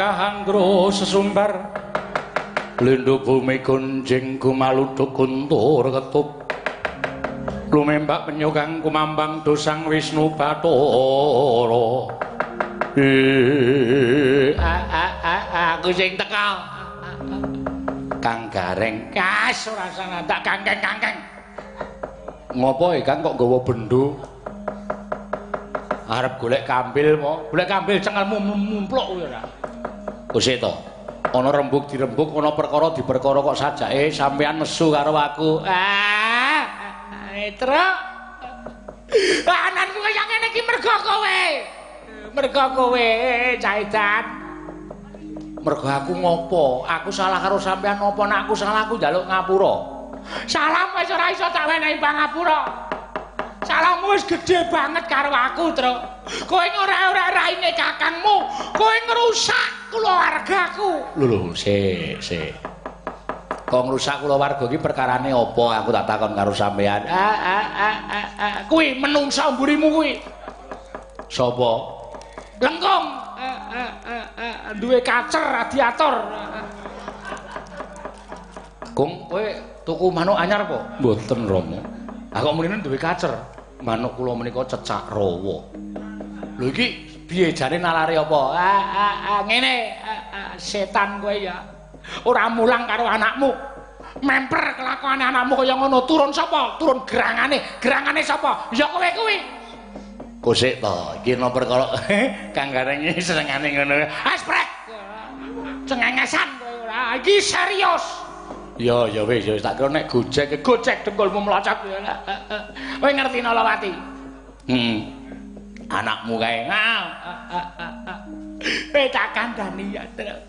Kahandra sesumbar lindhu bumi gonjing gumaluduk guntur ketup lumembak penyu kang kumambang dosang Wisnu Bathara. Aku sing teka. Kang Gareng kas ora usah tak kangkeng-kangkeng. Ngopo Kang kok nggawa bendho? Arep golek kambil po. Golek kambil cengelmu mumpluk kuwi ora. Kusik to. Ana rembug dirembug, ana perkara diperkara kok sajake sampean nesu karo aku. Ah, Truk. Ananku kaya ngene iki mergo kowe. Mergo kowe, Cah Edan. Mergo aku ngopo? Aku salah karo sampean apa? Nek aku salah aku njaluk ngapura. Salah wis ora iso tak wenehi pangapura. Salahmu wis gedhe banget karo aku, Truk. Kowe ora-ora raine kakangmu, kowe ngrusak kulawargaku. Lho lho, sik, sik. Kok ngrusak kulawarga iki perkarane apa? Aku tak takon karo sampean. Kuwi menungsa mburimu kuwi. Sapa? Lengkung. Duwe kacer radiator. Kung, kowe tuku manuk anyar apa? Mboten, Rama. Ah kok mrene duwe kacer. Manuk kula menika cecak rawa. Lho iki piye jane nalare apa? Ngene, setan kowe ya. Ora mulang karo anakmu. Memper kelakuane anakmu kaya ngono. Turun sapa? Turun gerangane. Gerangane sapa? Ya kowe kuwi. Kosik to, iki ana perkara Kang Gareng iki senengane ngono. Asprek. Cengengesan kowe ora. Iki serius. Ya ya wis ya tak kira nek gojek gojek dengkulmu mlocot. Kowe ngerti Nalawati? Heeh. Anakmu kae. Kowe tak kandhani ya, Truk.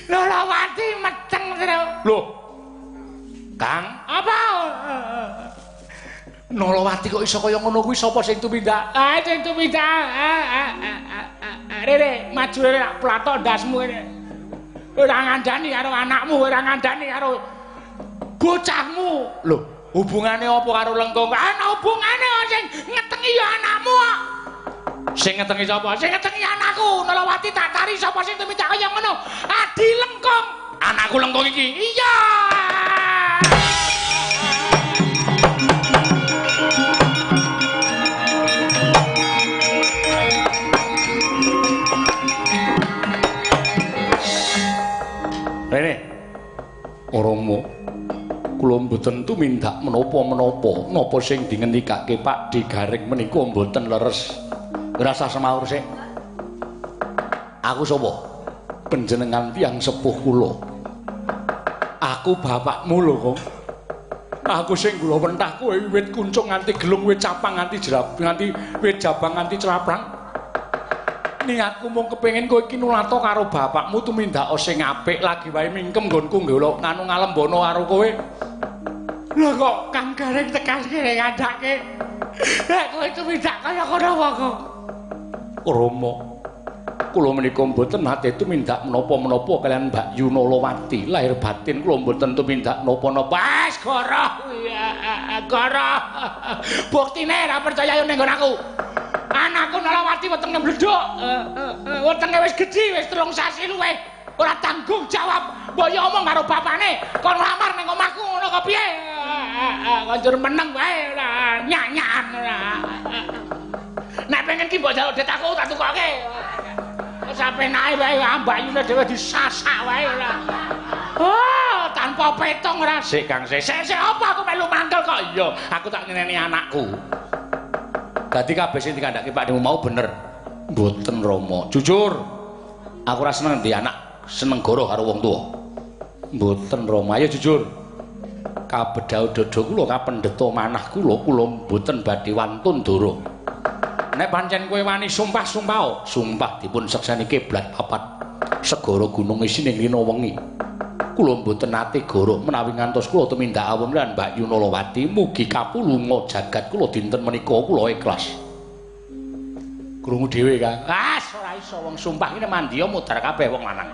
Nalawati meteng, Truk. Lho. Kang, apa? Nalawati kok iso kaya ngono kuwi sapa sing tumindak? Ah, sing tumindak. Rene, maju rene tak plathok ndasmu rene. Ora ngandani karo anakmu, ora ngandani karo bocahmu. Lho, hubungane apa karo Lengkung? Ana hubungane sing ngetengi ya anakmu kok. Sing ngetengi sapa? Sing ngetengi anakku. Nalawati tak tari sapa sing tumindak kaya ngono? Adi Lengkung. Anakku Lengkung iki. Iya. Rene. Rama, kula mboten tumindak menapa-menapa, napa sing dingendikake Pak D Gareng menika mboten leres. Ora usah semaur sik. Aku sapa? Panjenengan tiyang sepuh kula. Aku bapakmu lho, Kong. Aku sing kula wentah kowe wiwit kuncung nganti gelung, wit capang nganti jerap, nganti wit jabang nganti craprang. Niatku mung kepengin kowe iki nulato karo bapakmu tumindaka sing apik lagi wae mingkem nggonku nggolok nganu ngalembono karo kowe. Lha kok Kang Gareng tekas kene ngandhake. Nek kowe tumindak kaya ngono wae kok. Rama, kula menika mboten nate tumindak menapa-menapa kalian Mbak Yu Nalawati. Lahir batin kula mboten tumindak napa-napa. Wes goroh kuwi, goroh. Buktine ra percaya yo ning nggon aku. Anakku Nalawati wetenge mledhuk. Wetenge wis gedhi, wis 3 sasi luwih. Ora tanggung jawab. Mbok yo omong karo bapane, kon lamar ning omahku ngono kok piye? Konjur meneng wae ora nyanyan ora. Nek pengen ki mbok njaluk det aku tak tukoke. Sampe nae wae mbayune dhewe disasak wae ora. Oh, tanpa petung ora. Sik Kang, sik. Sik apa aku melu mangkel kok? Iya, aku tak nyeneni anakku. Dadi kabeh sing dikandhake Pak Demu mau bener. Mboten Rama, jujur. Aku ora seneng di anak seneng goroh karo wong tuwa. Mboten Rama, ayo jujur. Kabedhau dada kula kapendheta manah kula, kula mboten badhe wantun dara. Nek pancen kowe wani sumpah-sumpah, sumpah dipun sekseni kiblat papat segara gunung isine rina wengi. Kula mboten nate goroh menawi ngantos kula tumindak awon lan Mbak Yu Nalawati mugi kapulunga jagat kula dinten menika kula ikhlas. Krungu dhewe Kang. Ah, ora iso wong sumpah iki mandiya mudhar kabeh wong lanang.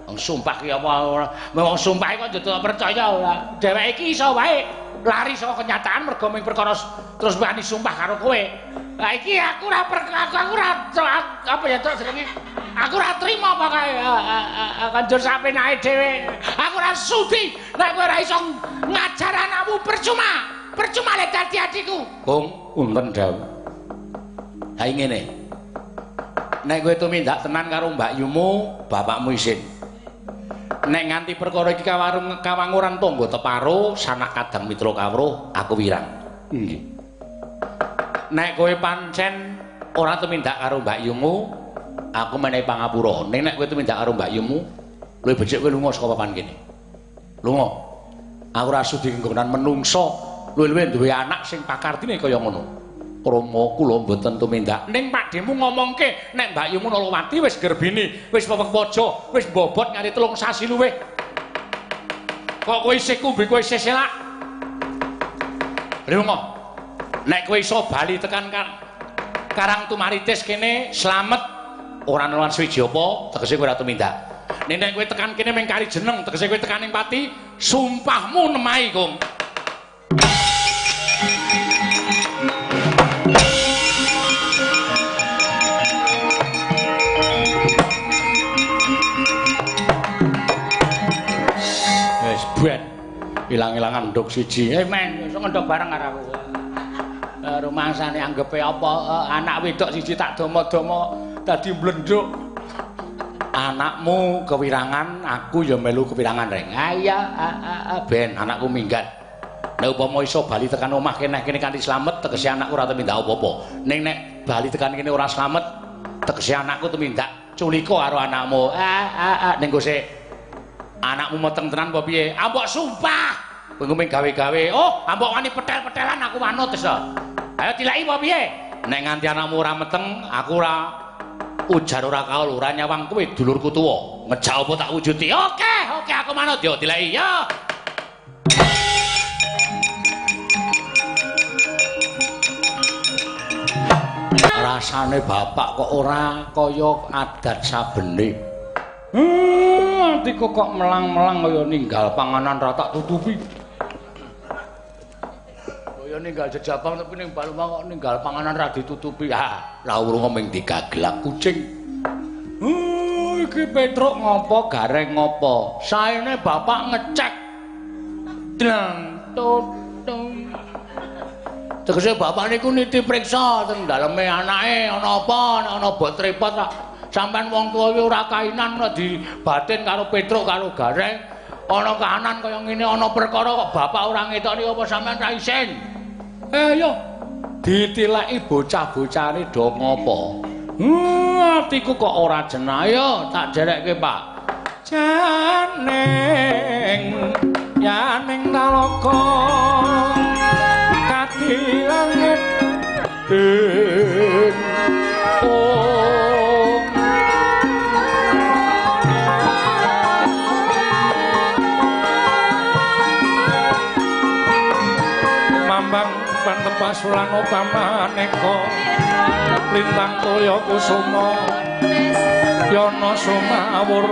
Wong sumpah ki apa ora, wong sumpah kok njoto percaya ora. Dheweke iki iso wae lari saka kenyataan mergo mung perkara terus wani sumpah karo kowe. Lah iki aku ora aku ora apa ya tok jenenge. Aku ora pokoke kanjur sapenake dhewe. Aku ora sudi nek kowe ora iso ngajar anakmu percuma. Percuma lek dadi adikku. Kung, punten dawuh. Ha ngene. Nek kowe tumindak tenan karo mbakyumu, bapakmu isin. Nek nganti perkara iki kawarung kawanguran tangga teparo, sanak kadang mitra kawruh, aku wirang. Nggih. Nek kowe pancen ora tumindak karo mbakyumu, aku menehi pangapura. Ning nek kowe tumindak karo mbakyumu, luwih becik kowe lunga saka papan kene. Lunga. Aku ora sudi nggonan menungso, luwih-luwih duwe anak sing pakartine kaya ngono. Rama kula mboten tumindak. Ning pakdhemu ngomongke nek mbakyumu Nalawati wis gerbini, wis wewek waja, wis bobot nganti 3 sasi luwih. Kok kowe isih kumbi kowe isih selak? Lunga. Nek kowe iso bali tekan Karang Tumaritis kene slamet ora nelan suwiji apa, tegese kowe ora tumindak. Ning nek kowe tekan kene mung kari jeneng, tegese kowe tekan ning pati, sumpahmu nemahi, Kung. Wis ben ilang-ilangan nduk siji. Men iso ngendhok bareng karo aku. Rumangsane anggepe apa anak wedok siji tak domo-domo dadi mlendhuk. Anakmu kewirangan, aku ya melu kewirangan reng. Ha iya, ben anakku minggat. Nek upama iso bali tekan omah kene kene kanthi slamet, tegese anakku ora tumindak apa-apa. Ning nek bali tekan kene ora slamet, tegese anakku tumindak culika karo anakmu. Ning sik anakmu meteng tenan apa piye? Ambok sumpah. Kowe mung gawe-gawe. Oh, ambok wani petel-petelan aku manut wis. Ayo tilaki apa piye? Nek nganti anakmu ora meteng, aku ora ujar ora kaul, ora nyawang kowe dulurku tuwa. Ngejak apa tak wujuti. Oke, oke aku manut yo tilaki yo. Rasane bapak kok ora kaya adat sabene. Atiku kok melang-melang kaya ninggal panganan ra tak tutupi. Kaya ninggal jejabang tapi ning balumah kok ninggal panganan ra ditutupi. Ah, la urung mung digaglak kucing. Iki Petruk ngopo Gareng ngopo? Saene bapak ngecek. Dlang tutung. Tegese bapak niku niti priksa teng daleme anake ana apa, ana bot repot ra. Sampeyan wong tuwa iki ora kainan ora dibatin karo Petruk karo Gareng. Ana kahanan kaya ngene ana perkara kok bapak ora ngetokne apa sampeyan ra isin. Yo ditilaki bocah-bocahane do ngopo. Atiku kok ora jenah yo tak jerekke Pak. Janing yaning talaga kadi langit ing mambang pantepasulan pamaneka lintang toya kusuma yana sumawur.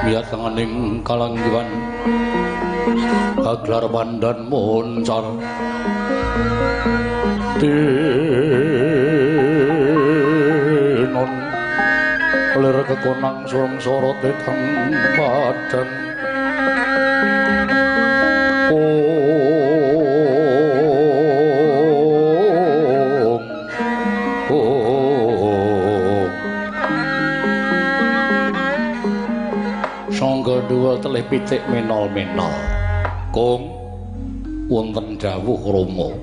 Miyat tengening kalanggiwan aglar pandan moncar tinon lir kekonang sureng sorote teng padang. Sangga dua telih pitik menol-menol. Kung wonten dawuh Rama.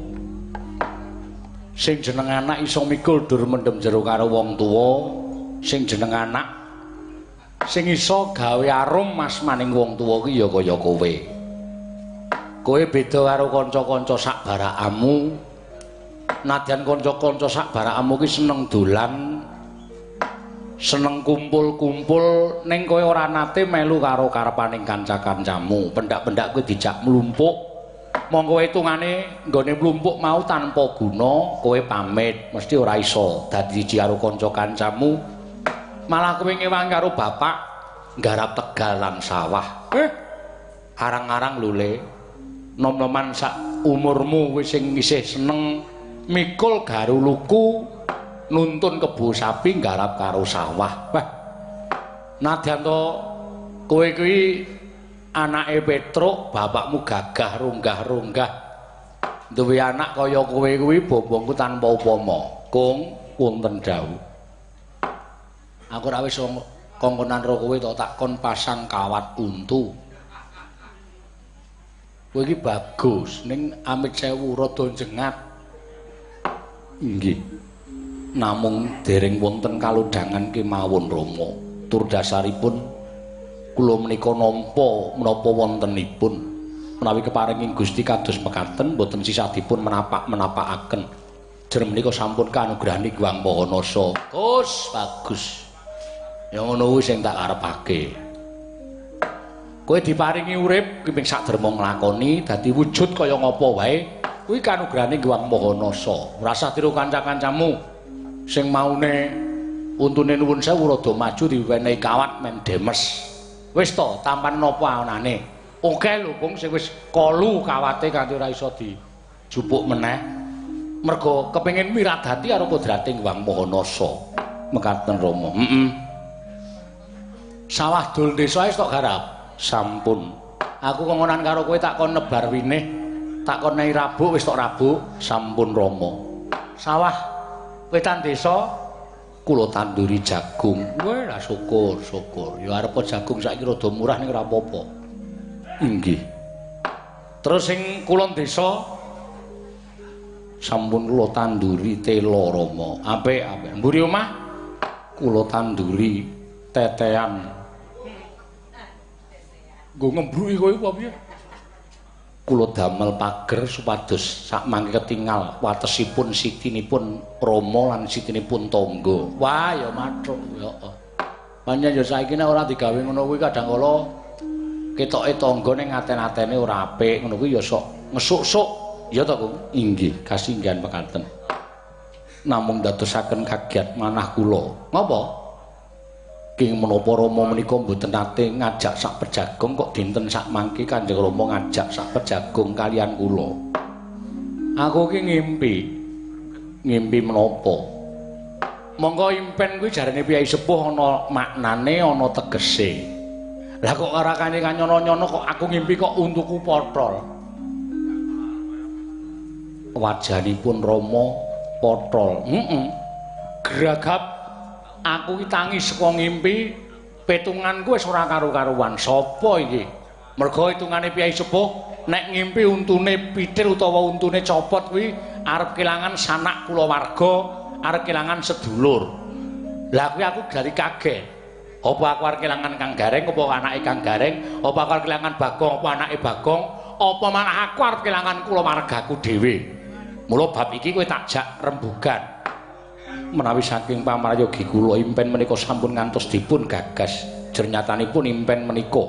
Sing jeneng anak iso mikul dur mendem jero karo wong tuwa, sing jeneng anak sing iso gawe arum masmaning wong tuwa ki ya kaya kowe. Kowe beda karo kanca-kanca sak barakamu. Nadyan kanca-kanca sak barakamu ki seneng dolan, seneng kumpul-kumpul, ning kowe ora nate melu karo karepaning kanca-kancamu. Pendak-pendak kowe dijak mlumpuk, monggo hitungane nggone mlumpuk mau tanpa guna, kowe pamit, mesti ora iso dadi siji karo kanca-kancamu. Malah kowe ngewangi karo bapak nggarap tegal lan sawah. Arang-arang lho Le, nom-noman sak umurmu wis sing isih seneng mikul garuluku nuntun kebo sapi nggarap karo sawah. Wah. Nadyan to kowe kuwi anake Petruk, bapakmu gagah runggah-runggah. Duwe anak kaya kowe kuwi bombongku tanpa upama. Kung wonten dawuh. Aku ora wis kongkonan ro kowe to tak kon pasang kawat untu. Kowe iki bagus ning amit sewu rada jengat. Inggih. Namung dereng wonten kalodhangan kemawon Rama. Tur dasaripun kula menika nampa menapa wontenipun menawi keparinging Gusti kados mekaten boten sisadipun menapak-menapakaken. Jer menika sampun kanugrahani Hyang Maha Nasa. Gus, bagus. Ya ngono kuwi sing tak karepake. Kowe diparingi urip kuwi ping saderma nglakoni dadi wujud kaya ngapa wae kuwi kanugrahane Hyang Maha Nasa. Ora usah tiru kanca-kancamu sing maune untune nuwun sewu rada maju diwenehi kawat men demes. Wis to tampan napa anane. Oke lho Kung sing wis kolu kawate kanthi ora iso dijupuk meneh. Mergo kepengin miradati karo kodrate Hyang Maha Nasa. Mekaten Rama. Heeh. Sawah dol desa wis tok garap. Sampun. Aku kongonan karo kowe tak kon nebar winih, tak kon nei rabuk wis tok rabuk. Sampun Rama. Sawah wetan desa kula tanduri jagung. Weh lah syukur, syukur. Ya arep jagung saiki rada murah ning ora apa-apa. Inggih. Terus sing kulon desa sampun kula tanduri tela Rama. Apik, apik. Mburi omah kula tanduri tetean. Nggo ngembruki kowe apa piye? Kula damel pager supados sak mangke ketingal watesipun sitinipun Rama lan sitinipun tangga. Wah ya mathuk ya. Pancen ya saiki nek ora digawe ngono kuwi kadang kala ketoke tangga ning aten-atene ora apik ngono kuwi ya sok ngesuk-suk. Ya to, Kung? Inggih, kasinggihan pekaten. Namung dadosaken kagiat manah kula. Ngapa? King menapa Rama menika mboten nate ngajak sak pejagong kok dinten sak mangke Kanjeng Rama ngajak sak pejagong kalian kula. Aku ki ngimpi. Ngimpi menapa? Monggo impen kuwi jarene piyai sepuh ana maknane ana tegese. Lah kok ora kane kanyono-nyono kok aku ngimpi kok untuku potol. Wajanipun Rama potol. Heeh. Gragap aku ki tangi saka ngimpi, petunganku wis ora karu-karuan. Sapa iki? Mergo hitungane piyai sepuh nek ngimpi untune pitil utawa untune copot kuwi arep kelangan sanak kulawarga, arep kelangan sedulur. Lah kuwi aku dari kaget. Apa aku arep kelangan Kang Gareng, apa anake Kang Gareng, apa aku arep kelangan Bagong, apa anake Bagong, apa malah aku arep kelangan kulawargaku dhewe. Mula bab iki kowe tak jak rembugan. Menawi saking pamrayogi kula impen menika sampun ngantos dipun gagas. Jernyatanipun impen menika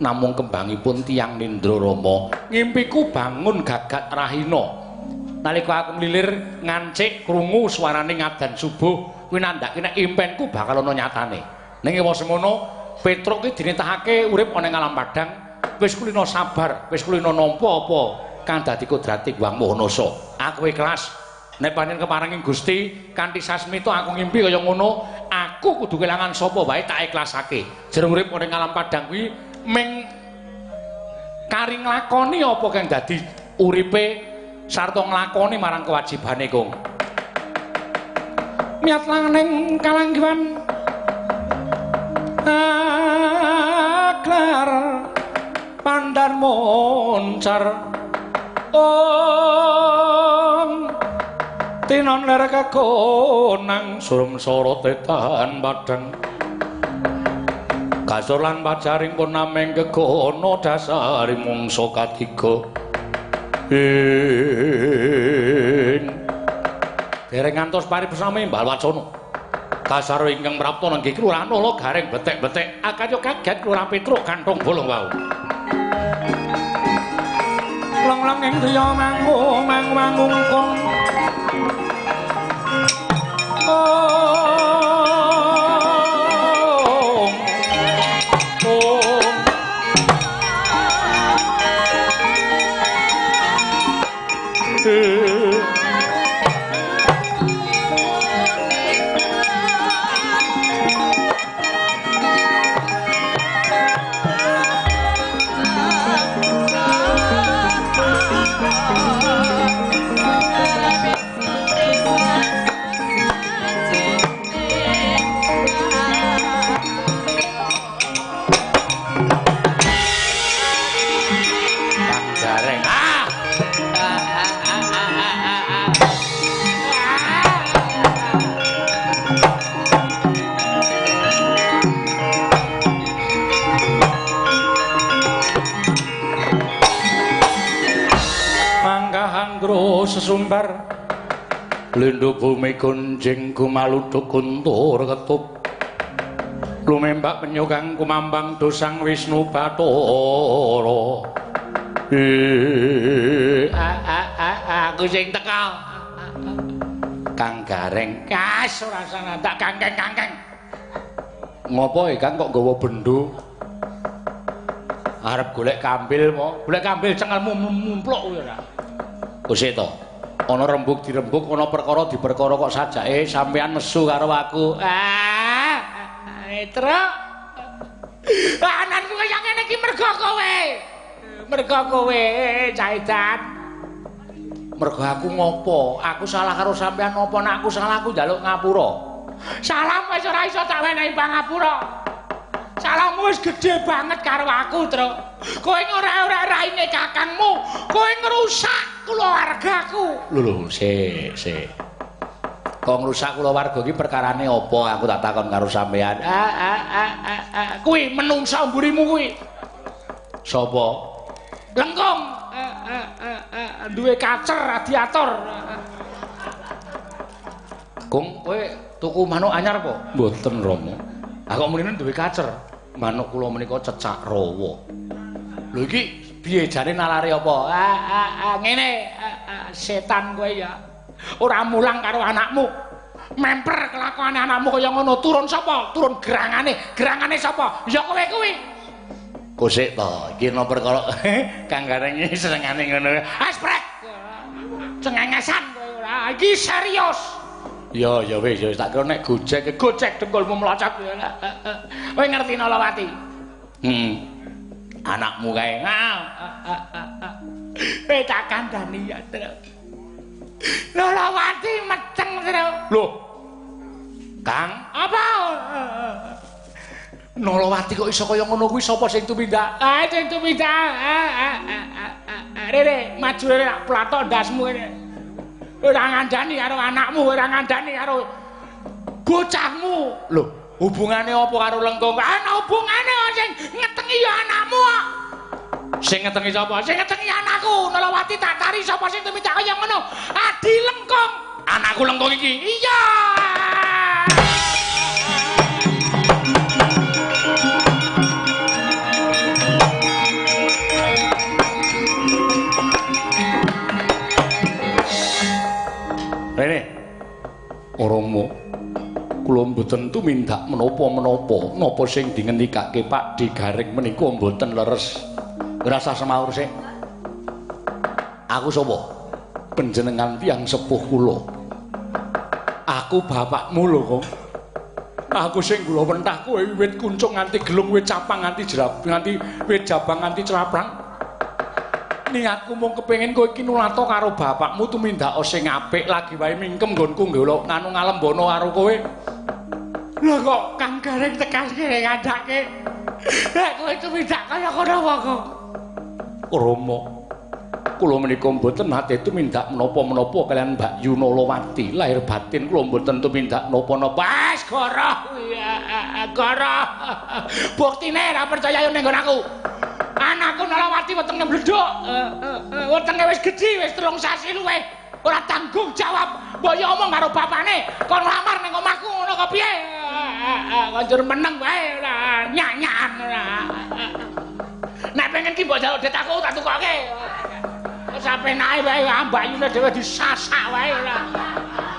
namung kembangipun tiyang nindra Rama. Ngimpiku bangun gagat rahina. Nalika aku mlilir ngancik krungu swarane ngadan subuh kuwi nandhake nek impenku bakal ana nyatane. Ning ewa semono Petruk ki dinitahake urip ana ing alam padhang, wis kulino sabar, wis kulino nampa apa kang dadi kodrate Hyang Maha. Aku ikhlas. Nek pancen keparenging Gusti kanthi sasmita aku ngimpi kaya ngono, aku kudu kelangan sapa wae tak ikhlasake. Jero urip ana ing alam padhang kuwi ming kari nglakoni apa kang dadi uripe sarta nglakoni marang kewajibane Kung. Miat langaning kalanggiwan aklar pandar moncar om tinon ler kekonang surum sorote tahan padang kasur lan pajaring pun nameng kekono dasari mungso katiga ing dereng ngantos paribesame Mbah Wacana kasaro ingkang prapta nenggih Kelurahan Nala Gareng betek-betek akaya kaget Kelurahan Petruk kanthong bolong wau long-long ing driya mangu mangungkung om om sesumbar lindhu bumi gonjing gumaluduk guntur ketup lumembak penyu kang kumambang dosang Wisnu Bathara. Aku sing teka Kang Gareng kas ora salah tak kangkeng-kangkeng ngopo Kang kok nggawa bendho arep golek kambil mo golek kambil cengelmu mumpluk kuwi ora. Kusik to, ana rembug dirembug, ana perkara diperkara kok sajake sampean nesu karo aku. Ah, Truk. Ananku kaya ngene iki mergo kowe. Mergo kowe, Cah Edan. Mergo aku ngopo? Aku salah karo sampean ngopo? Nek aku salah aku njaluk ngapura. Salah wis ora iso tak wenehi pangapura. Salahmu wis gedhe banget karo aku, Truk. Kowe ora raine kakangmu, kowe ngrusak kulawargaku. Lho lho, sik, sik. Kok ngrusak kulawarga iki perkarane apa? Aku tak takon karo sampean. Kuwi menungsa mburimu kuwi. Sapa? Lengkung. Duwe kacer radiator. Kung, kowe tuku manuk anyar apa? Mboten, Rama. Lah kok mrene duwe kacer? Manuk kula menika cecak rawa. Lho iki piye jane nalare apa? Ngene, setan kowe ya. Ora mulang karo anakmu. Memper kelakuane anakmu kaya ngono. Turun sapa? Turun gerangane. Gerangane sapa? Ya kowe kuwi. Kosik to, iki ana perkara Kang Gareng iki senengane ngono. Asprek. Cengengesan kowe ora. Iki serius. Ya ya wis ya tak kira nek gojek gojek dengkulmu mlocot. Kowe ngerti Nalawati? Heeh. Anakmu kae. Kowe tak kandhani ya, Truk. Nalawati meteng, Truk. Lho. Kang, apa? Nalawati kok iso kaya ngono kuwi sapa sing tumindak? Ah, sing tumindak. Rene, maju rene tak plathok ndasmu rene. Ora ngandani karo anakmu, ora ngandani karo bocahmu. Lho, hubungane apa karo Lengkung? Ana hubungane sing ngetengi ya anakmu kok. Sing ngetengi sapa? Sing ngetengi anakku. Nalawati tak tari sapa sing tumindak kaya ngono? Adi Lengkung. Anakku Lengkung iki. Iya. Rene, Rama, kula mboten tumindak menapa-menapa, napa sing dingendikake Pakdhe Gareng menika mboten leres. Ora usah semaur sik. Aku sapa? Panjenengan tiyang sepuh kula. Aku bapakmu lho, Kong. Aku sing kula pentah kowe wiwit kuncung nganti gelung, wit capang nganti jerap, nganti wit jabang nganti celaprang. Niatku mung kepengin kowe iki nulato karo bapakmu tumindak sing apik lagi wae mingkem nggonku nggolok nganu ngalembono karo kowe. Lha kok Kang Gareng tekan kene ngandhake. Nek kowe tumindak kaya ngono apa kok? Rama, kula menika mboten nate tumindak menapa-menapa kaliyan Mbak Yu Nalawati. Lahir batin kula mboten tumindak napa-napa. Wes goroh, goroh. Buktine ora percaya yo ning nggon aku. Anakku Nalawati wetenge mledhuk. Wetenge wis gedhi, wis 3 sasi luwih. Ora tanggung jawab. Mbok yo omong karo bapane, kon nglamar ning omahku ngono kok piye? Konjur meneng wae ora nyanyan ora. Nek pengen ki mbok jaluk dit aku tak tukoke. Sapenake wae mbayune dhewe disasak wae ora.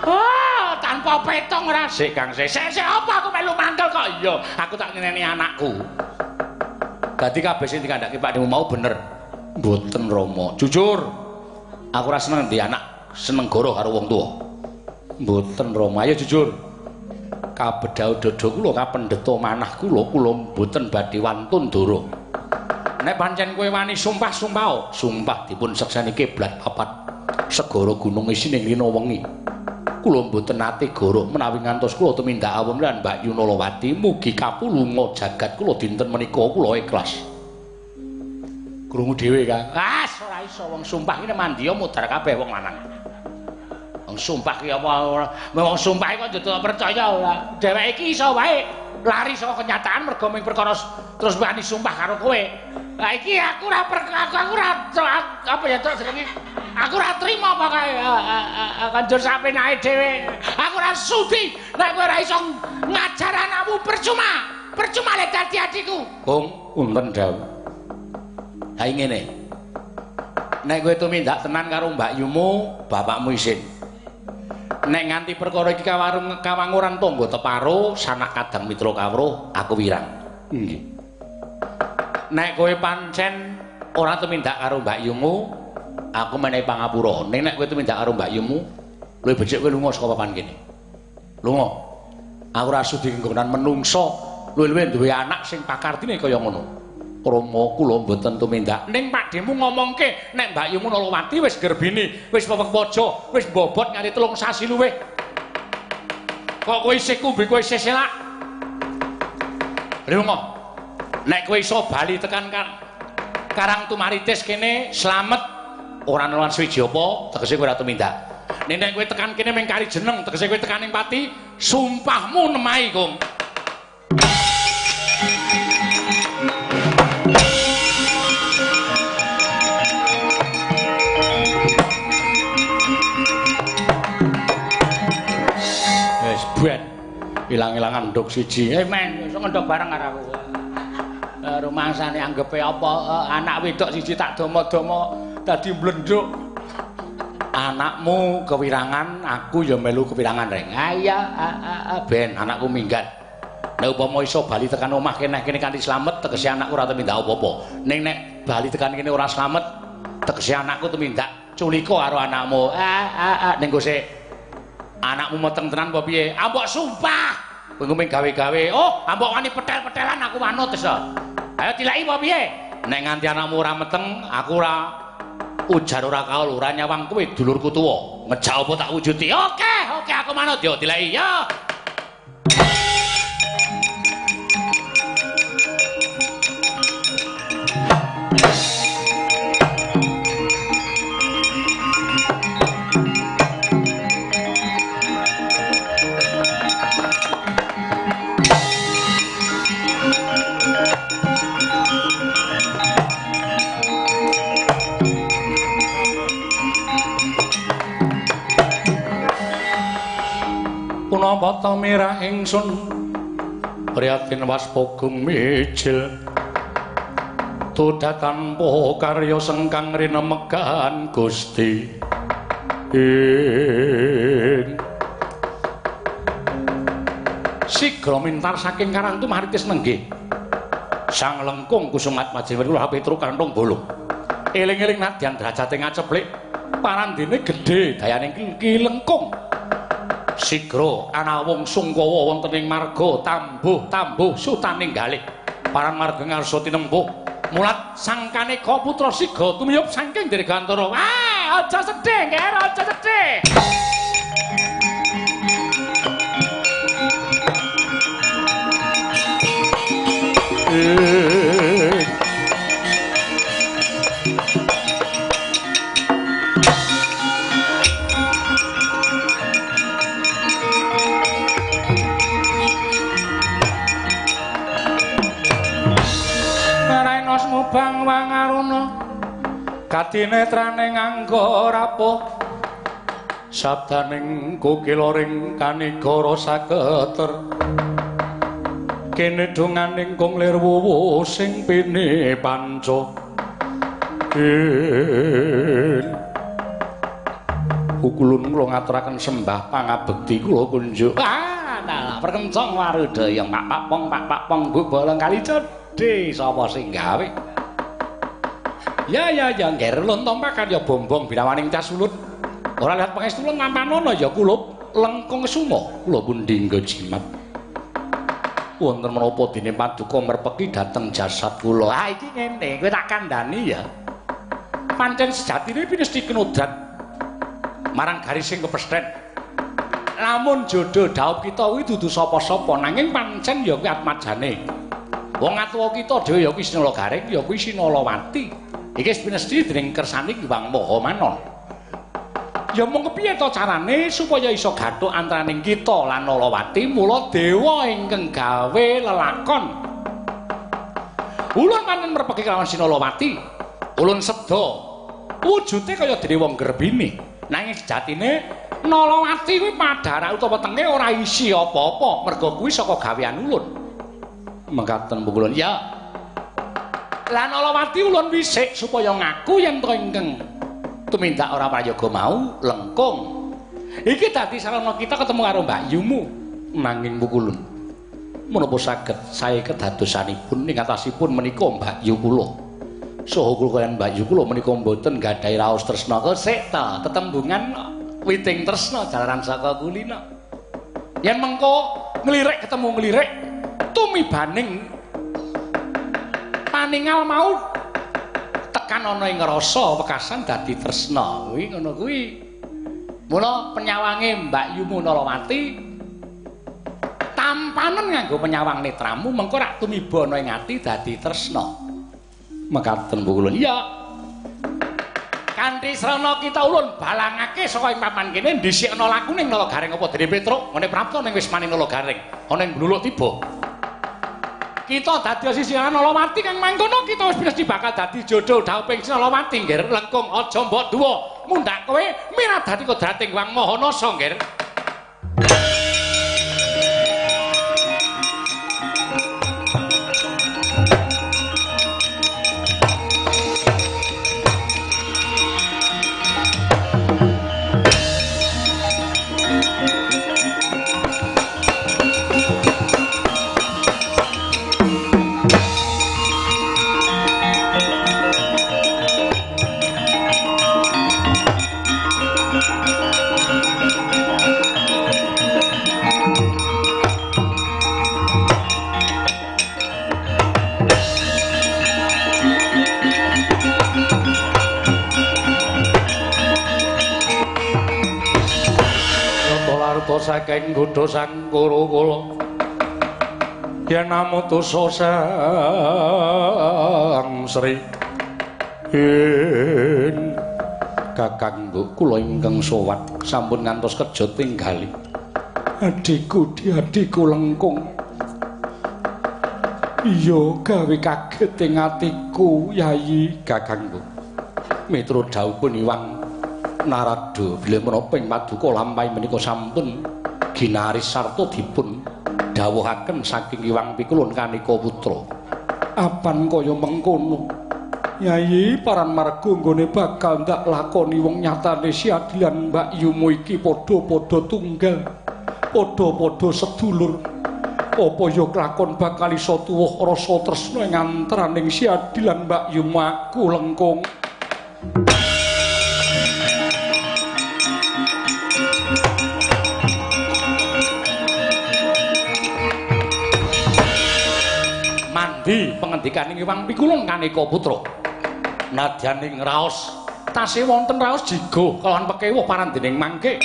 Oh, tanpa petong ora. Sik Kang, sik. Sik apa aku melu mangkel kok? Iya, aku tak nyeneni anakku. Dadi kabeh sing dikandhake Pakdhemu mau bener. Mboten Rama. Jujur, aku ora seneng ndi anak seneng goroh karo wong tuwa. Mboten Rama, ayo jujur. Kabedhau dada kula kapendheta manah kula, kula mboten badhe wantun dara. Nek pancen kowe wani sumpah-sumpah, sumpah dipun sekseni kiblat papat segara gunung isine rina wengi. Kula mboten nate goroh menawi ngantos kula tumindak awon lan Mbak Yu Nalawati mugi kapulunga jagat kula dinten menika kula ikhlas. Krungu dhewe Kang. Ah, ora iso wong sumpah iki mandiya mudhar kabeh wong lanang. Wong sumpah ki apa wong sumpah kok njoto percaya ora. Dheweke iki iso wae lari saka kenyataan mergo mung perkara terus wani sumpah karo kowe. Lah iki aku ora aku ora apa ya tok jenenge. Aku ora trima pokoke kanjur sapenake dhewe. Aku ora sudi nek kowe ora iso ngajar anakmu percuma. Percuma lek dadi adikku. Kung, unten dawuh. Ha ngene. Nek kowe tumindak tenan karo Mbak Yumu, bapakmu isin. Nek nganti perkara iki kawanguran tangga teparo, sanak kadang mitra kawruh, aku wirang. Nggih. Nek kowe pancen ora tumindak karo Mbak Yumu, aku menehi pangapura. Ning nek kowe tumindak karo Mbak Yumu, luwih becik kowe lunga saka papan kene. Lunga. Aku ora sudi nggonan menungsa, luwih-luwih duwe anak sing pakartine kaya ngono. Rama kula mboten tumindak. Ning Pakdhemu ngomongke nek Mbak Yumu Nalawati wis gerbini, wis pepek waja, wis bobot nganti 3 sasi luwih. Kok kowe isih kumbi kowe isih selak? Lunga. Nek kowe iso bali tekan Karang Tumaritis kene slamet ora nelan suwiji apa, tegese kowe ora tumindak. Ning nek kowe tekan kene mung kari jeneng, tegese kowe tekan ning pati, sumpahmu nemahi, Kung. Wis ben ilang-ilangan nduk siji. Men iso ngendhok bareng karo aku. Rumangsane anggepe apa anak wedok siji tak domo-domo dadi mlendhuk. Anakmu kewirangan, aku ya melu kewirangan reng. Ha iya, ben anakku minggat. Nek upama iso bali tekan omah kene kene kanthi slamet, tegese anakku ora tumindak apa-apa. Ning nek bali tekan kene ora slamet, tegese anakku tumindak culika karo anakmu. Ning gose anakmu meteng tenan apa piye? Ambok sumpah. Kowe mung gawe-gawe. Oh, ambok wani petel-petelan aku manut wis. Ayo tilaki apa piye? Nek nganti anakmu ora meteng, aku ora ujar ora kaul, ora nyawang kowe dulurku tuwa. Ngejak apa tak wujuti. Oke, oke aku manut yo tilaki yo. Punapa ta mirah ingsun prihatin waspogung mijil tuda tanpa karya sengkang rinemegan Gusti ing Sigra mintar saking Karangtu maritis nenggih. Sang Lengkung Kusumatmaja kula Petruk kanthong bolong. Eling-eling nadyan derajate ngaceplik parandene gedhe dayane Ki Lengkung. Sigra anawung sungkawa wonten ing marga tambuh-tambuh sutaning galih. Paran marga ngarsa tinempuh. Mulat sang kaneka putra Siga tumiyup saking Dirgantara. Wah, aja sedih, Nger, aja sedih. Mubang wangaruna kadinetrane nganggo rapuh sabdaning kokila ring kanigara saketer kene donganing kung lir wuwu sing pini panca pukulun kula ngaturaken sembah pangabekti kula kunjuk. Ah, dalah perkencong warudaya pak pong pak pong bu bolong kali cedhe sapa sing gawe. Ya ya ya ngger lun tompakan ya bombong binawaning cas ulut. Ora lihat pangestu lun nampanono ya kulup Lengkung Suma kula pundi nggo jimat. Wonten menapa dene paduka merpeki dhateng jasad kula. Ah iki ngene, kowe tak kandhani ya. Pancen sejatine pinesti kinodrat marang garising kepesthèn. Lamun jodoh dhaup kita kuwi dudu sapa-sapa nanging pancen ya kuwi atmajane. Wong atuwa kita dhewe ya kuwi Sinala Garing ya kuwi Sinalawati. Iki wis pinesti dening kersane Hyang Maha Manon. Ya mung kepiye to carane supaya iso gathuk antaraning kita lan Nalawati mula dewa ingkang gawe lelakon. Ulun pancen merpeki kelawan Sinalawati. Ulun seda wujude kaya dene wong grebine. Nanging sejatine Nalawati kuwi padharak utawa wetenge ora isi apa-apa merga kuwi saka gawean ulun. Mekaten pukulun. Ya. Lah Nalawati ulun wisik supaya ngaku yen to ingkang tumindak ora prayoga mau Lengkung. Iki dadi sarana kita ketemu karo Mbak Yumu. Nanging pukulun menapa saged sae kedadosanipun ing atasipun menika Mbak Yu kula. Saha kula kaliyan Mbak Yu kula menika mboten gadhahi raos tresna. Sik ta tetembungan witing tresna jalaran saka kulina. Yen mengko nglirik ketemu nglirik tumibaning paningal mau tekan ana ing rasa wekasan dadi tresna kuwi ngono kuwi. Mula penyawange Mbak Yumu Nalawati tampanen nganggo penyawang netramu mengko rak tumiba ana ing ati dadi tresna. Mekaten pukulun. Iya. Kanthi srana kita ulun balangake saka ing papan kene dhisikna lakune Nala Garing apa dene Petruk ngene prapta ning wismane Nala Garing ana ing bluluk tiba. Kita dadi sisihan Nalawati kang mangkono kita wis mesti bakal dadi jodoh dhauping Sinalawati nggih Lengkung aja mbok duwa mundhak kowe miradati kodrating Hyang Maha Nasa nggih. Saking godha sang Kuru-kula yen amutusa sang Sri in kakang kula ingkang sowat sampun ngantos kerja tinggali adhiku adhiku Lengkung. Iya gawe kaget ing atiku Yayi kakangku. Mitra dhawuhipun Hyang Narada bilih menapa ing paduka lampahi menika sampun ginaris sarta dipun dawuhaken saking Hyang Pikulun Kaneka Putra. Apan kaya mengkono Yayi paran marga nggone bakal ndak lakoni wong nyatane si adilan Mbak Yumu iki padha-padha tunggal, padha-padha sedulur. Apa ya kelakon bakal iso tuwuh rasa tresna ing antaraning Si Adi lan Mbak Yu aku Lengkung. Mandi pengendikaning Hyang Pikulun kaneka putra. Nadyaning raos tasih wonten raos jigo kelawan pekewuh parandening mangke.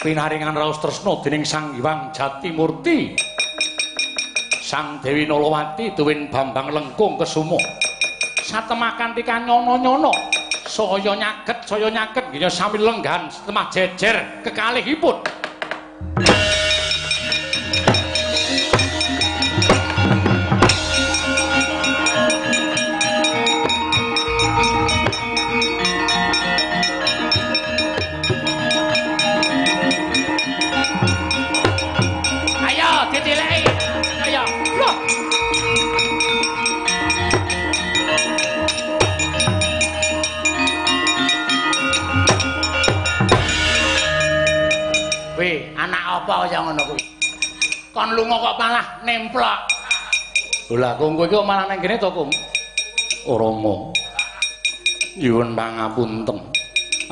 Pinaringan raos tresna dening Sang Hyang Jatimurti. Sang Dewi Nalawati tuwin Bambang Lengkung Kesuma. Satemah kanthi kanyono-nyono, saya nyaget nggih sami lenggahan setemah jejer kekalihipun. Ayo ditileki. Ayo. Loh. Weh, anak apa kaya ngono kuwi? Kon lunga kok malah nemplok. Lha Kung kowe iki kok malah nang kene to, Kung? Rama. Nyuwun pangapunten.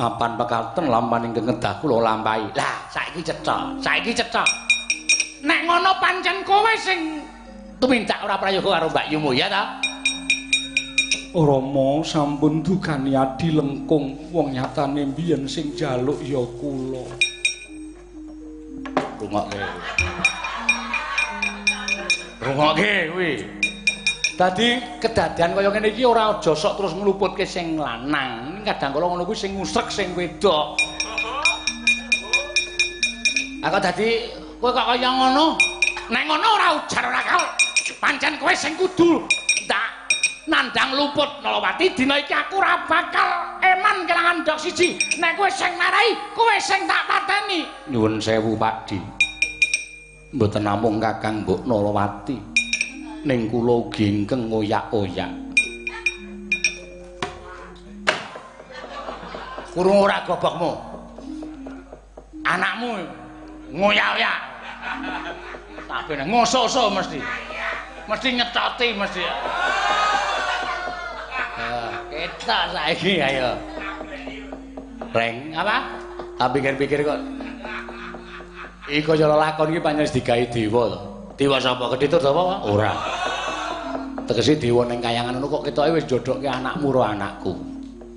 Apan pekaten lampahan ingkang kedah kula lampahi. Lah, saiki cetha, saiki cetha. Nek ngono pancen kowe sing tumindak ora prayoga karo Mbak Yumu ya ta? Rama sampun dukani Adi Lengkung, wong nyatane mbiyen sing njaluk ya kula. Rungokke. Rungokke kuwi. Dadi kedadean kaya ngene iki ora aja sok terus ngluputke sing lanang. Kadang kala ngono kuwi sing ngusrek sing wedok. Aku dadi kowe kok kaya ngono? Nek ngono ora ujar ora kaul. Pancen kowe sing kudu ndak nandang luput Nalawati. Dina iki aku ora bakal eman kelangan ndok siji. Nek kowe sing marai, kowe sing tak pateni. Nyuwun sewu Pakdi. Mboten namung Kakang Mbok Nalawati, ning kula ugi ingkang ngoyak-oyak. Kurung ora gobokmu. Anakmu ngoyak-oyak. Kabeh ngoso-oso mesti. Mesti nyetoti mesti. Ketok saiki ayo. Reng, apa? Tak pikir-pikir kok. Iki kaya lelakon iki pancen digawe dewa to. Dewa sapa? Gedhe tur sapa? Ora. Tegese dewa ning kayangan ngono kok ketoke wis njodhokke anakmu ro anakku.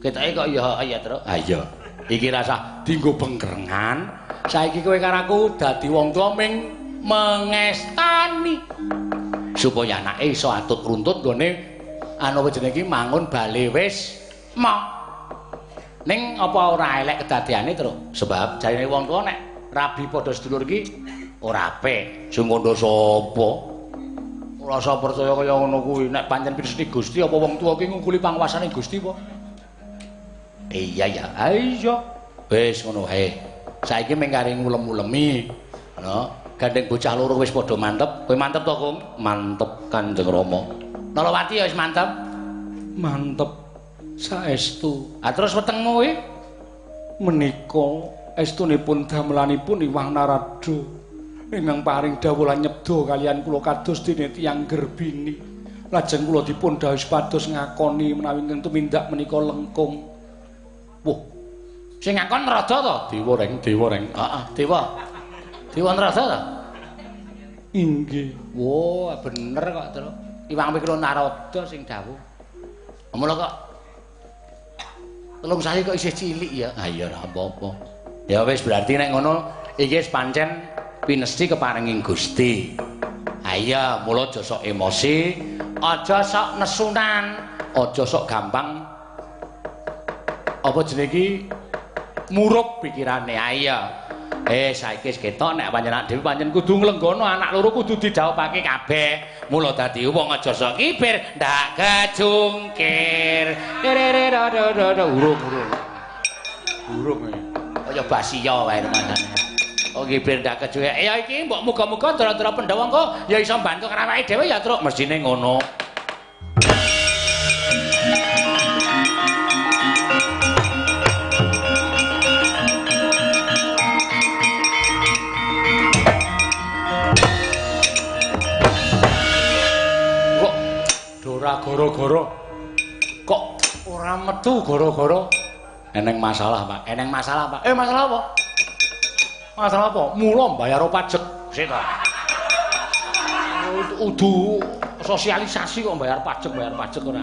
Ketoke kok ya iya, Truk. Ha iya. Iki rasah dienggo bengkerengan. Saiki kowe karo aku dadi wong tuwa ming mengestani supaya anake iso atut runtut nggone anu apa jenenge iki mangun bale wis ma. Ning apa ora elek kedadeane, Truk? Sebab jarine wong tuwa nek rabi padha sedulur iki ora apik. Sing kandha sapa? Ora usah percaya kaya ngono kuwi. Nek pancen pirsani Gusti apa wong tuwa ki ngungkuli panguwasane Gusti apa? Iya ya. Ha iya. Wis ngono wae. Saiki mung kari ngulem-ulemi. Ngono. Gandeng bocah loro wis padha mantep. Kowe mantep to, Kung? Mantep Kanjeng Rama. Nalawati ya wis mantep. Mantep saestu. Ha terus wetengmu kuwi menika estunipun damelanipun Iwang Narada ingkang paring dawuh lan nyebda kaliyan kula kados dene tiyang gerbini. Lajeng kula dipun dawuh supados ngakoni menawi ingkang tumindak menika Lengkung. Wah. Sing ngakon Narada to? Dewa reng, dewa reng. Heeh, dewa. Dewa Narada to? Inggih. Wah, bener kok, Truk. Iwang Pikro Narada sing dawuh. Mula kok telung sasi kok isih cilik ya. Ha iya ora apa-apa. Ya wis berarti nek ngono iki wis pancen pinesti keparenging Gusti. Ha iya, mula aja sok emosi, aja sok nesunan, aja sok gampang apa jenenge iki murup pikirane. Ha iya. Saiki wis ketok nek panjenengan dhewe pancen kudu nglenggono anak loro kudu didhawuhake kabeh. Mula dadi wong aja sok kibir, ndak kejungkir. Urung urung. Urung e. Kaya basiya wae rumangane. Oh kibir ndak kejungkir. Ya iki mbok muga-muga ndara-ndara Pandhawa engko ya iso mbantu karo awake dhewe ya, Truk. Mestine ngono. Ora gara-gara. Kok ora metu gara-gara eneng masalah, Pak. Eneng masalah, Pak. Masalah apa? Masalah apa? Mula mbayar pajak. Sik ta. Udu sosialisasi kok bayar pajak ora.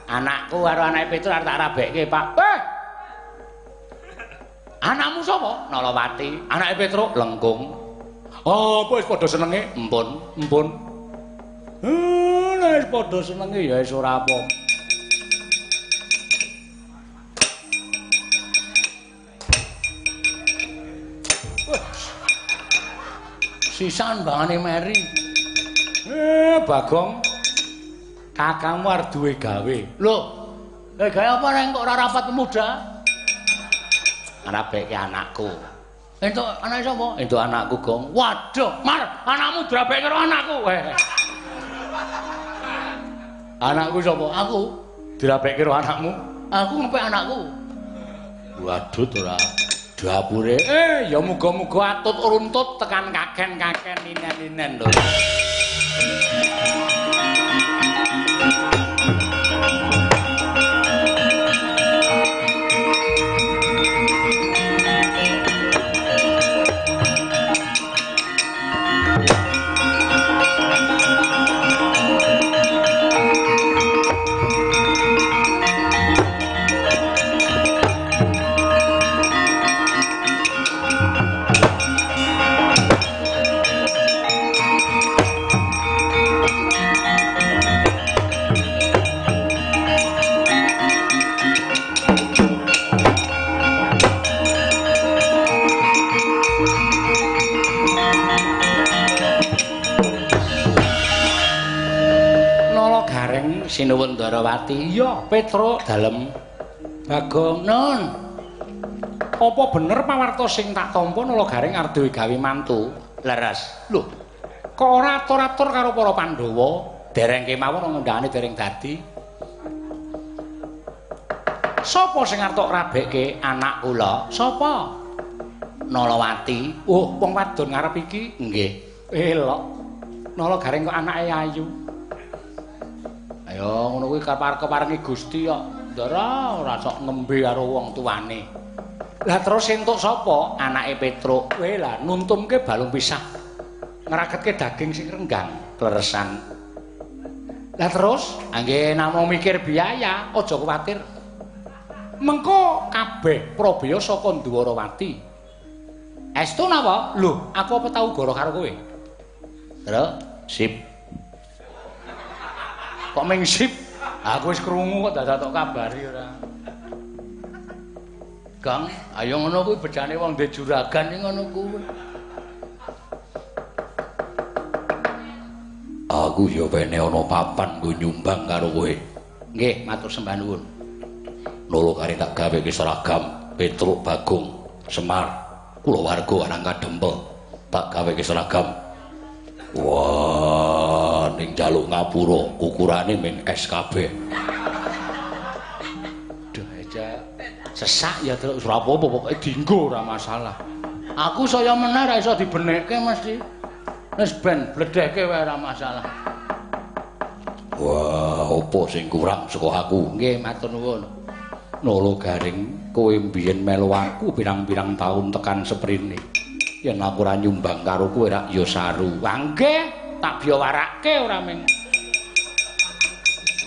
Anakku karo anake Petruk arep tak rabekke, Pak. Anakmu sapa? Nalawati. Anake Petruk Lengkung. Oh, apa wis padha senenge? Empun, empun. Nek wis padha senenge ya wis ora apa. Sisan bangane meri. Bagong, kakangmu arep duwe gawe. Lho, gawe apa neng kok ora rapat pemuda? Ngrabekke anakku. Entuk anake sapa? Entuk anakku, Gong. Waduh, Mar, anakmu drabekke karo anakku. Anakku sapa? Aku. Dirabekke karo anakmu? Aku ngepek anakku. Waduh, ora. Dapure. Ya muga-muga atut runtut tekan kaken-kaken ninen-ninen lho. Sinuwun Ndarawati. Iya, Petruk dalem. Bagong, Nun. Apa bener pawarta sing tak tampa Nala Gareng arep duwe gawe mantu? Leres. Lho, kok ora atur-atur karo para Pandhawa? Dereng kemawon ngundangane dereng dadi. Sapa sing arep tok rabekke anak kula? Sapa? Nalawati. Oh, wong wadon ngarep iki? Nggih. Elok. Nala Gareng kok anake ayu. Ayo ngono kuwi keparengi Gusti kok. Ndara ora sok ngembe karo wong tuane. Lah terus entuk sapa? Anake Petruk. Kowe lah nuntumke balung pisah. Ngraketke daging sing renggang, kleresan. Lah terus angge namung mikir biaya, aja kuwatir. Mengko kabeh probaya saka Ndwarawati. Estu napa? Lho, aku apa tau goro karo kowe? Terus sip. Kok ming sip? Aku wis krungu kok dadak tok kabari ora. Gang, ayo ngono kuwi bejane wong ndek juragan iki ngono kuwi. Aku ya wene ana papan nggo nyumbang karo kowe. Nggih, matur sembah nuwun. Nolo kare tak gaweke seragam Petruk Bagong Semar kulawarga arang kadempel tak gaweke seragam. Wah, ning njaluk ngapura ukurane ming SKB. Duh, aja sesak ya terus ora apa-apa pokoke dienggo ora masalah. Aku saya meneh ora iso dibenekke mesti. Wis ben bledehke wae ora masalah. Wah, opo sing kurang saka aku? Nggih, matur nuwun. Nolo Garing, kowe mbiyen melu aku pirang-pirang taun tekan seprene. Yen aku ora nyumbang karo kowe rak ya saru. Wah nggih, tak biyawarake ora ming.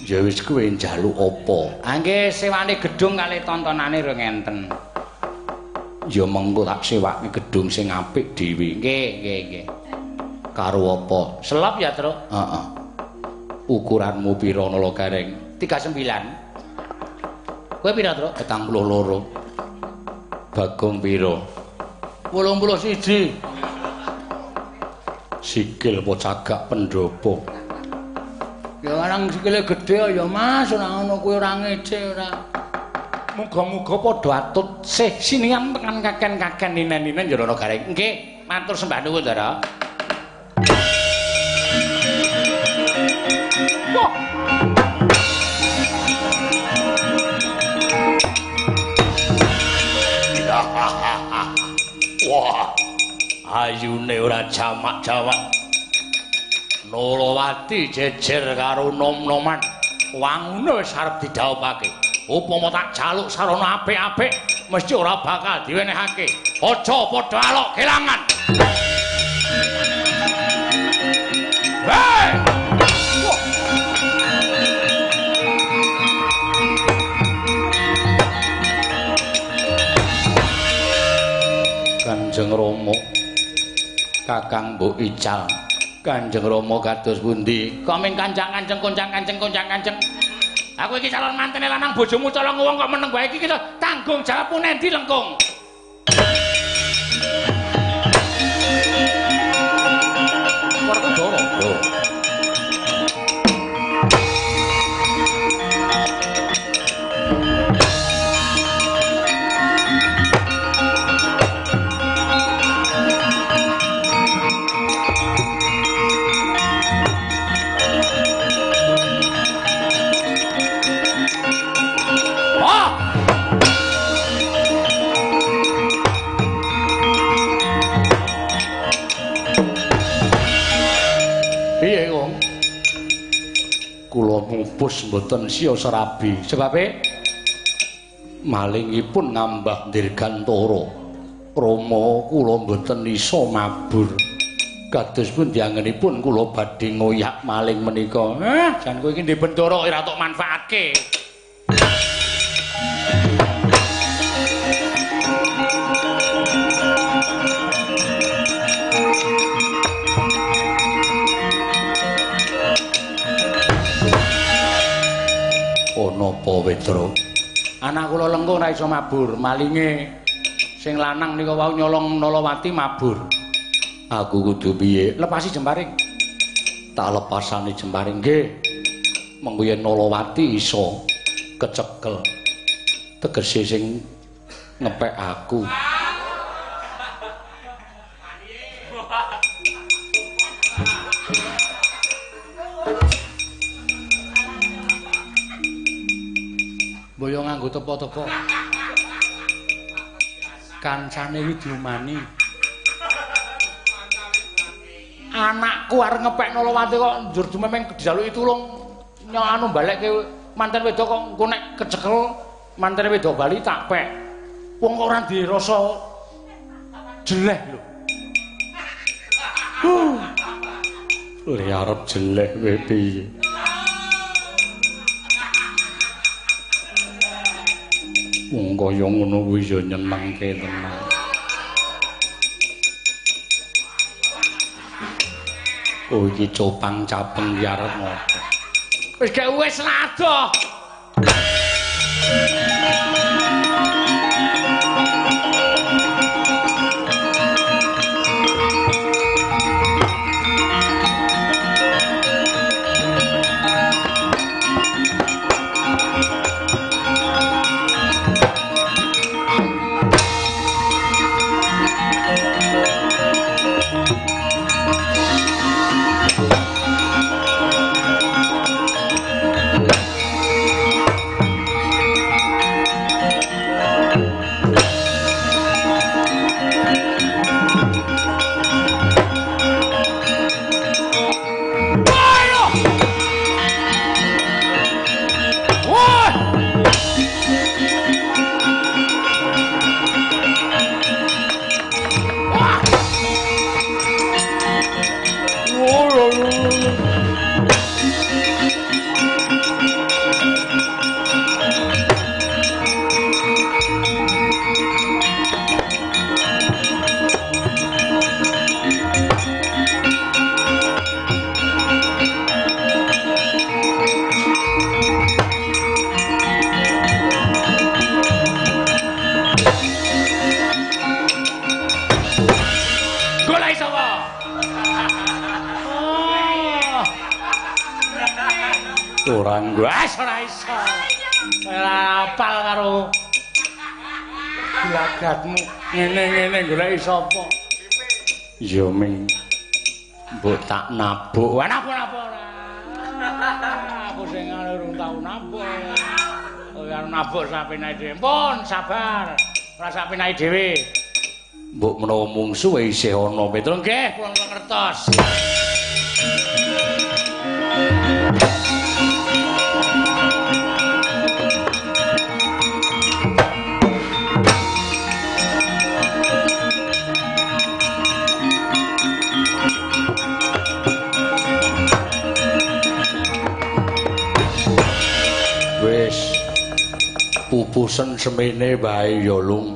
Ya wis kowe njaluk apa? Ah nggih, sewane gedung kali tontonane rong enten. Ya mengko tak sewake gedung sing apik dhewe. Nggih, nggih, nggih. Karo apa? Selop ya, Truk? Heeh. Ukuranmu pira Nala Gareng? 39. Kowe pira, Truk? 42. Bagong pira? 81. Sikil apa cagak pendopo? Ya orang sikile gedhe ya Mas, ora ngono kuwi ora ngece ora. Muga-muga padha atut sih sinian tekan kaken-kaken ninen-ninen ya Nala Gareng. Nggih, matur sembah nuwun, Ndara. Wah. Wah, ayune ora jamak-jamak. Nalawati jejer karo nom-noman. Wangune wis arep didhawuhake. Upama tak jaluk sarana apik-apik mesti ora bakal diwenehake. Aja padha alok kelangan. Hei! Kanjeng Rama, Kakang Mbok Ical. Kanjeng Rama kados pundi? Koming kanjang-kanjeng koncang-kanceng koncang-kanceng. Aku iki calon mantene lanang bojomu colong wong kok meneng wae iki tanggung jawabmu nendi lengkung. Werkudara. Lho. Piye, Kong? Kula ngupus mboten siya serabi. Sebabe malingipun ngambah dirgantara. Rama kula mboten iso mabur. Kados pundi anggenipun kula badhe ngoyak maling menika. Jan kowe iki ndek bendara ora tok manfaatke. Napa Wedra? Anak kula lengkung ora iso mabur, malinge sing lanang nika wau nyolong Nalawati mabur. Aku kudu piye? Lepasi jemparing. Tak lepasane jemparing nggih. Mengko yen Nalawati iso kecekel. Tegese sing ngepek aku. Boyo nganggo tepo-tepo. Kancane iki diumani. Anakku arep ngepek Nalawati kok njur dumemeng dijaluki tulung anu balekke manten wedok kok engko nek kecekel mantene wedok bali tak pek. Wong kok ora dirasa jeleh lho. Le arep jeleh kowe piye? Wong kaya ngono kuwi ya nyenengke tenan. Oh iki copang capeng ki arep ngopo? Wis gak wis adoh. Ora iso. Ora apal karo glagatmu. Ngene-ngene goleki sapa? Ya ming mbok tak nabuk. Wah nabuk-nabuk ora. Aku sing urung tau nabuk. Ora nabuk sapenake dhewe. Pun sabar. Ora sapenake dhewe. Mbok menawa mungsuhe isih ana, Petro. Nggih, kula ngertos. Jupusen semene wae ya Lung.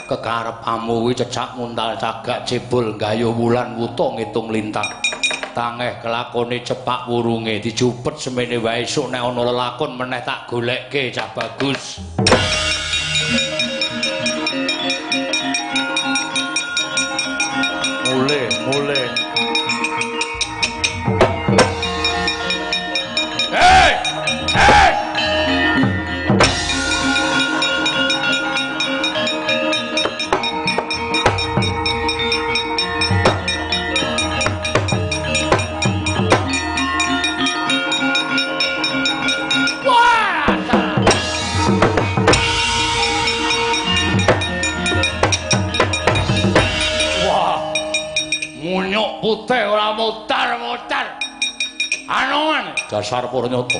Kekarepamu kuwi cecak nguntal cagak jebul gayuh wulan wuta ngitung lintang. Tangeh kelakone cepak wurunge dijupet semene wae esuk nek ana lelakon meneh tak golekke cah bagus. Mulih, mulih. Hei! Hei! Putih ora mutar-mutar. Anoman dasar purnyata.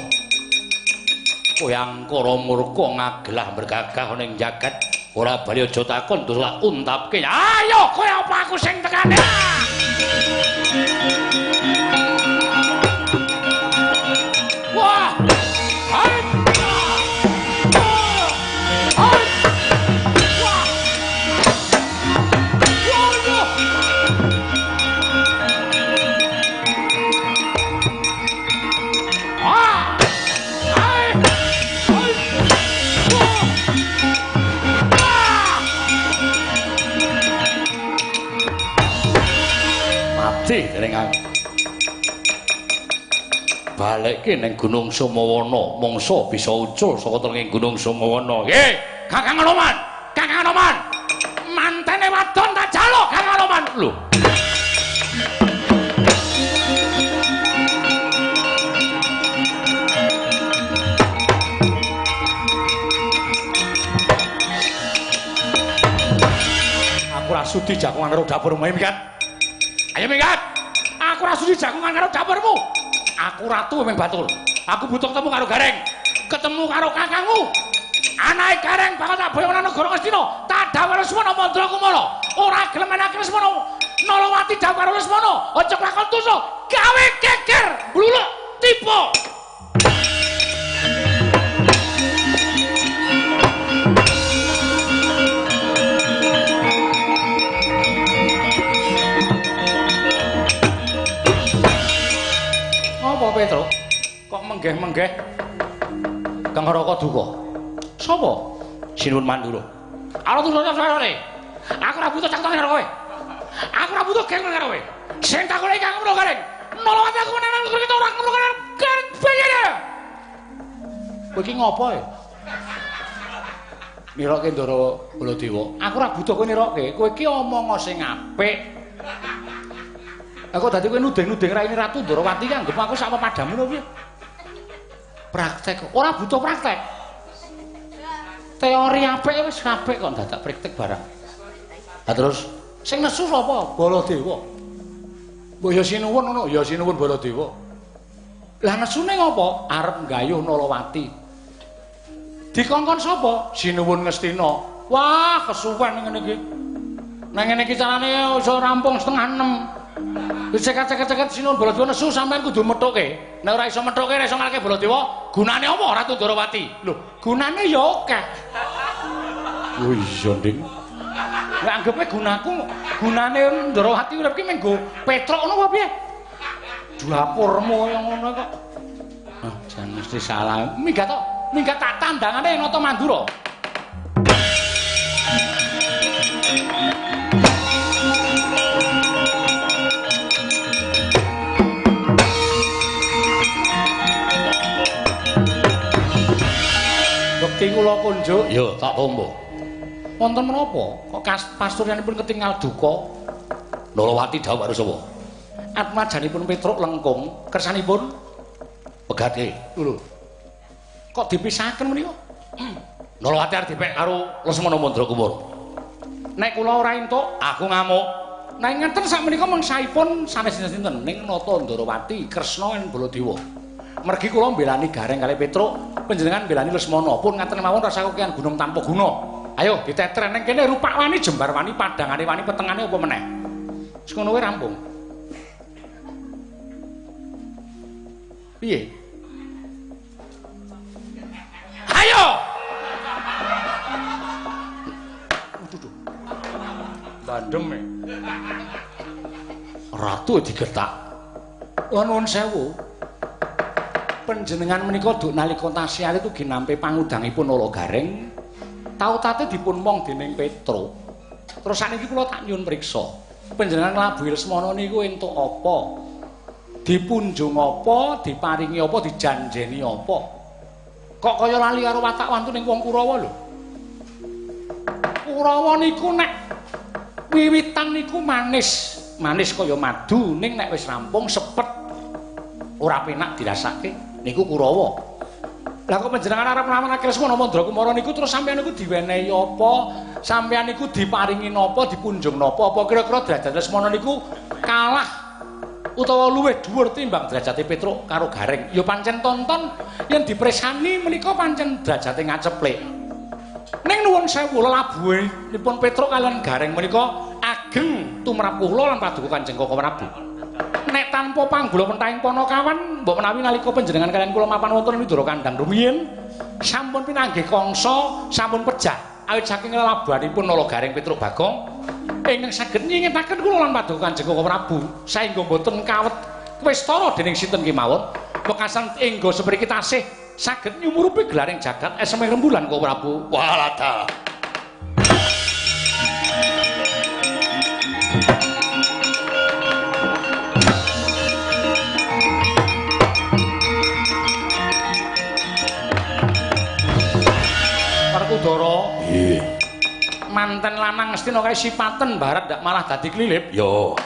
Kowe angkara murka ngagelah bergagah ning jagat ora bali aja takon terus tak untapke. Ayo kowe apa aku sing tekane? Wah. Hai. Hai. Wah. Wah. Mati dening aku. Balekke ning Gunung Sumawana, mangsa bisa ucul saka tenging Gunung Sumawana. Nggih, Kakang Anoman, Kakang Anoman. Mantene wadon tak jaluk Kakang Anoman. Lho. Aku ora sudi jagongan karo dapurmu, minggat. Ayo minggat. Aku ora sudi jagongan karo dapurmu. Aku ratu ming batur. Aku butuh ketemu karo Gareng. Ketemu karo kakangmu. Anake Gareng bakal tak boyong nang negara Ngastina. Tak dawuh Lesmana Mandra Kumara. Ora gelem enake Lesmana. Nalawati dawuh karo Lesmana. Aja kelakon dosa. Gawe geger, bluluk tipe. Apa Petro? Kok menggeh-menggeh? Kang Raka duka. Sapa? Sinuwun Mandura. Ala tulune sore. Aku ora butuh cangkeme karo kowe. Aku ora butuh geng karo kowe. Sing tak goleki kang ngono Gareng. Nolowati aku menang nang kita ora ngono Gareng. Bayar. Kowe iki ngopo e? Nirokke Ndara Baladewa. Aku ora butuh kowe nirokke. Kowe iki omong sing apik. Aku dadi kowe nuding-nuding raine Ratu Ndorowati ki anggep aku sak pepadamu lho piye? Praktek ora butuh praktek. Teori apik wis apik kok dadak praktek barang. Lah terus sing nesu sapa? Baladewa. Mbok ya sinuwun ngono, ya sinuwun Baladewa. Lah nesune ngopo? Arep nggayuh Nalawati. Dikongkon sapa? Sinuwun Ngastina. Wah, kesuwen ngene iki. Nang ngene iki carane iso rampung 5:30. Wis ceket-ceket Sinuwun Baladewa nesu sampean kudu methuke. Nek ora iso methuke ora iso ngalahke Baladewa, gunane apa Ratu Ndorowati? Lho, gunane ya akeh. Oh iya, Ding. Lah anggepe gunaku, gunane Ndorowati urip ki mung nggo Petruk ngono apa piye? Dapurmu kaya ngono kok. Ah, jan mesti salah. Minggat to, minggat tak tandangane Nata Mandura. Bekti kula kunjuk, ya tak tampa. Wonten menapa kok pasturyanipun ketingal duka? Nalawati dawuh karo sapa? Atmajanipun Petruk lengkung, kersanipun pegate. Lho. Kok dipisahaken menika? Nalawati arep dipek karo Lesmana Mandra Kumara. Nek kula ora entuk, aku ngamuk. Nek ngeten sakmenika mangsaipun sanes sinten ning Nata Ndorowati, Kresna lan Baladewa. Mergi kula mbelani Gareng kalih Petruk, panjenengan mbelani Lesmana. Pun ngaten mawon rasa kokean gunung tanpa guna. Ayo ditetren ning kene rupak wani, jembar wani, padangane wani, petengane apa meneh. Wis ngono wae rampung. Piye? Ayo. Mendem e. Ratu digetak. Kula nuwun sewu. Panjenengan menika duk nalika tasih alit ugi nampi pangudangipun Nala Gareng. Tau-tate dipun mong dening Petruk. Terus sakniki kula tak nyuwun priksa. Panjenengan nglabuhi Lesmana niku entuk apa? Dipunjung apa, diparingi apa, dijanjeni apa? Kok kaya lali karo watak wantuning wong Kurawa lho. Kurawa niku nek wiwitan niku manis, manis kaya madu, ning nek wis rampung sepet ora penak dirasake niku Kurawa. Lah kok panjenengan arep nglawan Lesmana Mandrakumara niku terus sampeyan niku diwenehi apa? Sampeyan niku diparingi napa, dipunjung napa? Apa kira-kira derajat Lesmana niku kalah utawa luwih dhuwur timbang derajate Petruk karo Gareng? Ya pancen tonton yen dipresani menika pancen derajate ngaceplik. Ning nuwun sewu lelabuhipun Petruk kaliyan Gareng menika ageng tumrap kula lan paduka Kanjeng Koko Prabu. Nek tanpa panggula pentahing Panakawan, mbok menawi nalika panjenengan kaliyan kula mapan wonten Widara Kandang rumiyin sampun pinanggih Kangsa, sampun pejah awit saking lelabuhanipun Nala Gareng Petruk Bagong ingkang saged nyingetaken kula lan paduka Kanjeng Koko Prabu saengga mboten kawet kwestara dening sinten kemawon wekasan engga sepriki tasih saged nyumurupi gelaring jagat eseme rembulan Koko Prabu. Walada. Werkudara. Nggih. Manten lanang Ngastina kae sipaten barat ndak malah dadi klilip. Yo.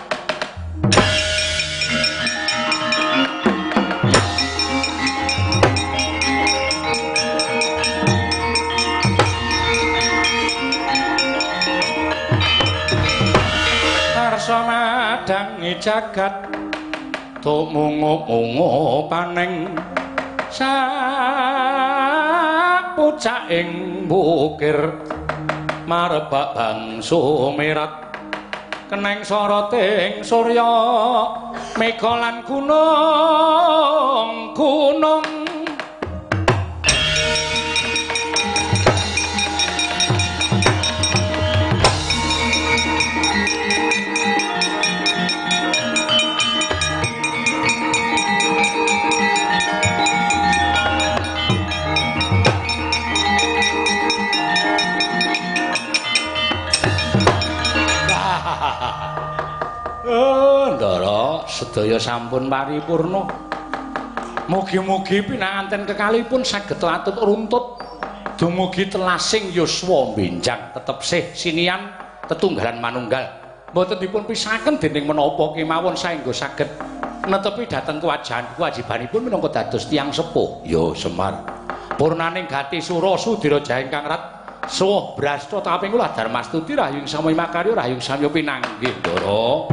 Karsa madangi jagat tumungu-mungu paneng sapucaking bukir marebak bangsu merat keneng soroting surya mega lan gunung gunung. Ndara sedaya sampun paripurna. Mugi-mugi pinanganten kekalihipun saged atut runtut dumugi telasing yuswa benjang tetep sih sinian tetunggalan manunggal. Mboten dipun pisahaken dening menapa kemawon saengga saged netepi dhateng kewajibanipun minangka dados tiyang sepuh. Ya Semar. Purnaning gati sura sudira jae ingkang rat suwuh brasta taping kula Darmastuti rahayu samya makarya rahayu samya pinanggih Ndara.